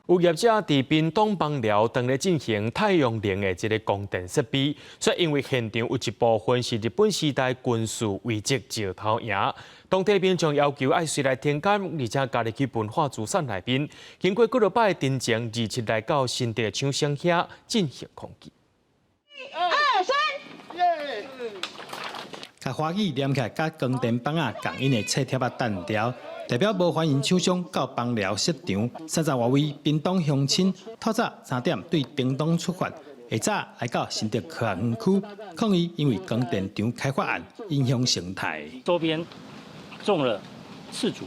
有業者佇屏東枋寮當咧進行太陽能的這個光電設備，卻因為現場有一部分是日本時代軍事遺跡石頭營，當地民眾要求愛隨來停工，而且加入去文化資產內面。經過幾落擺陳情，27來到新竹廠商遐進行抗議。一二三，共華語黏起來，佮光電板仔仝印的冊貼仔彈掉，代表無歡迎廠商到枋寮設廠。30外位屏東鄉親，透早3點對屏東出發，下早來到新竹科學園區抗議，因為光電廠開發案影響生態。周邊種了刺竹，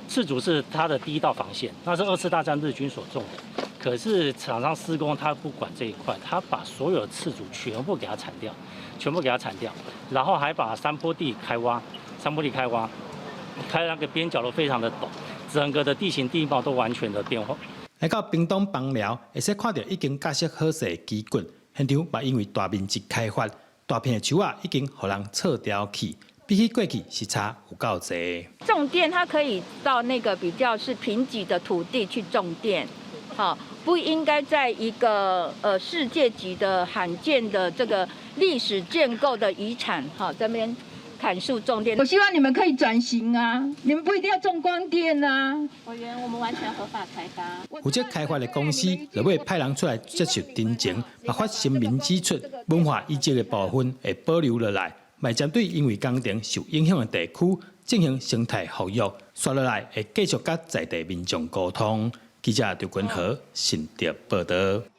刺竹是它的第一道防線，那是二次大戰日軍所種的。可是廠商施工，他不管這一塊，他把所有的刺竹全部給它鏟掉，全部給它鏟掉，然後還把山坡地開挖，山坡地開挖，開那個邊角都非常的陡，整個的地形地貌都完全的變化。來到屏東枋寮，會使看著已經架設好勢的機棍，現場嘛因為大面積開發，大片的樹仔已經予人銼掉去，比起過去是差有夠濟。種電，它可以到那個比較是貧瘠的土地去種電，好，不應該在一個世界級的罕見的這個歷史建構的遺產，哈，這邊砍樹種電。我希望你們可以轉型啊，你們不一定要種光電啊。委員，我們完全合法開發。負責開發的公司落尾派人出來接受陳情，嘛發聲明指出，文化遺跡的部分會保留落來，嘛針對因為工程受影響的地區進行生態復育，紲落來會繼續佮在地民眾溝通。記者劉君和新竹報導。